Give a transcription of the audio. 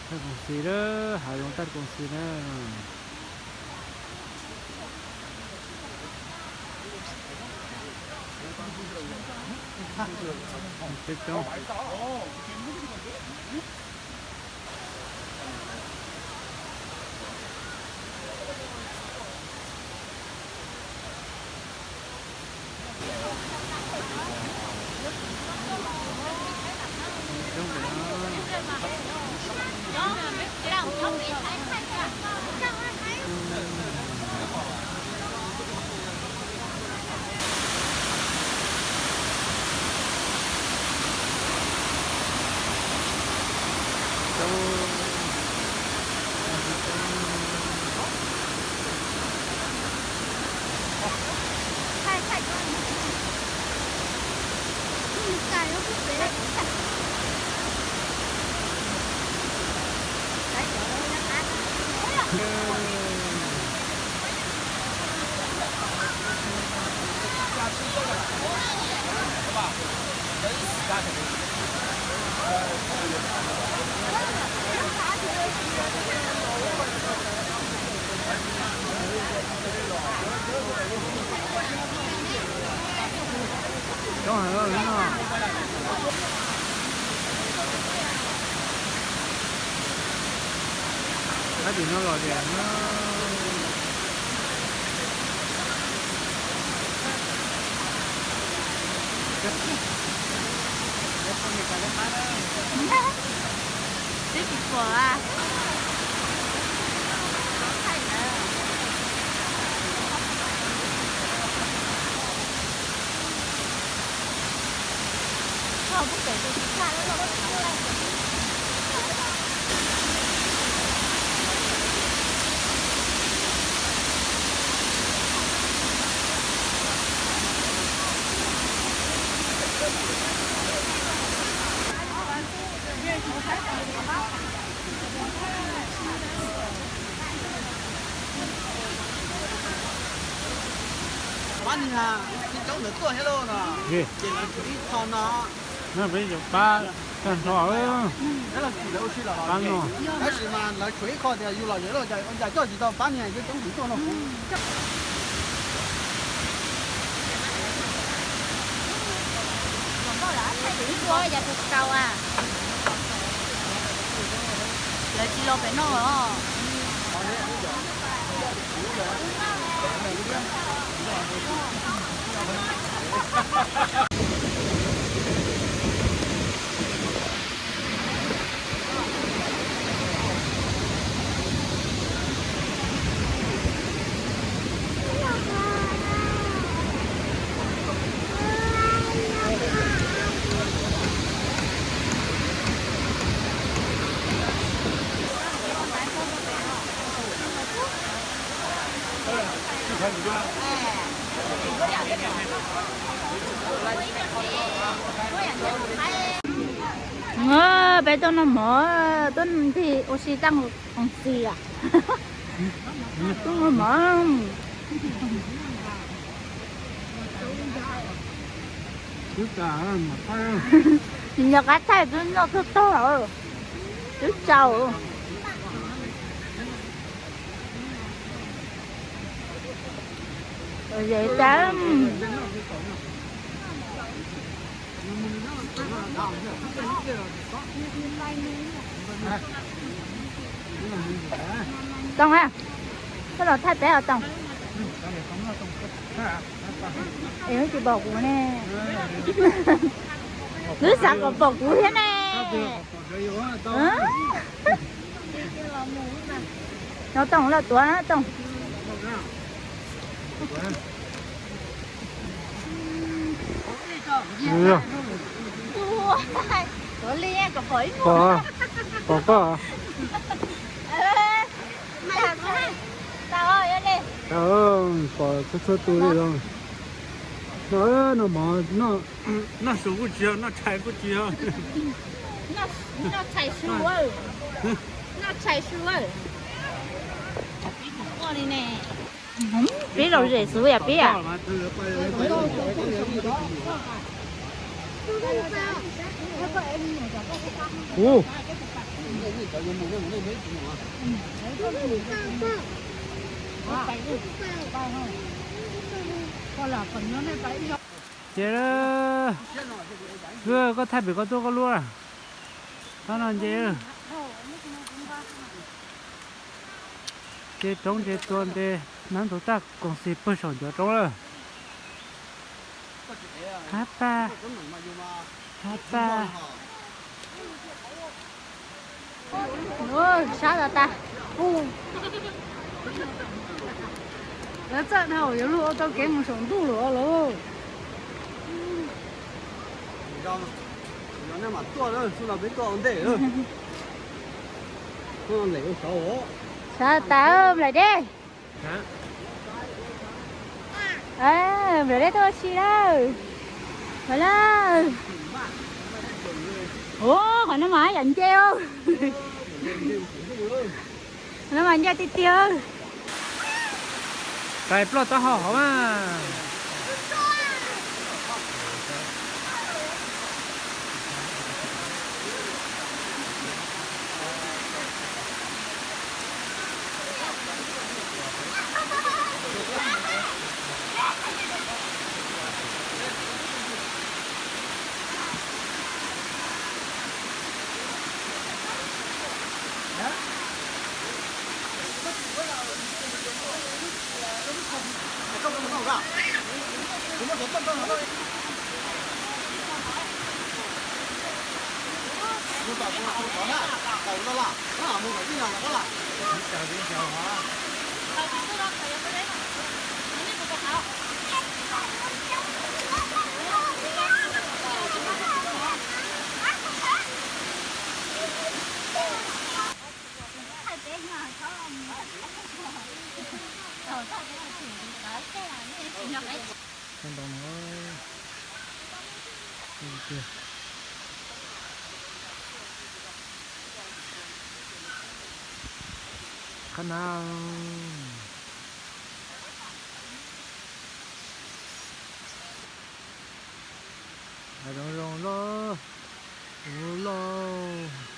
Taj Koom Xis na, hav zoov Taj Koom Xis na. Coob coob. Coob heev no. Tab tim no los tias no. Twb tsis pom a. Pab niag txiv coob ntawd tuaj thiab lauj no. Ces lawv tshuav ib qho no. No peb yuav pab tag nrho. Pab no. Tab sis mas lawv tshuav ib qho tias yus lom zem lawm cas ua cas coj tsis tau pab niag coob coob heev tuaj no. Lawv tsis los pem no os. Peb tuaj noj mov, tuaj ntig ua si tag nqos xis. Tuaj noj mov. Tsis nco qab thaij twb noj tag tag, twb tsaus. Zem tas. Tooj a, koj los thaij peb os Tooj. Es tsis pom kuv ne. Twb xav kom pom kuv thiab ne. No Tooj los tuav na Tooj. Tuav li kom pom ib mus. Pom koj. Pom txhua txhua tus li los. No, no mov, noj su kuj tsis yog, noj tshais kuj tsis yog. Noj tshais su, noj tshais su. Peb lom zem xwb yam peb a. Ub, Ces lawm, koj thaij pem koj tuaj koj lub, tsob no nce. Ces roob nce tua nte, nab ntug tag koom xis pawg saum ncov roob lawm. Hab pag, hab pag. Sab tas tas. Lawv txawj dhau, yuav luag ua tau kev mus saum ntuj lawm lauj. Sab tas, nplaim deb. Nplaim deb tuaj ua si lawm. Ua lawm. Ua, qhov no mas yam nce. Qhov no mas nce tiag tiag. Tais ploj taub hau hov mas. Ntoo no, qhab na, hav zoov zoo loj, ub loj.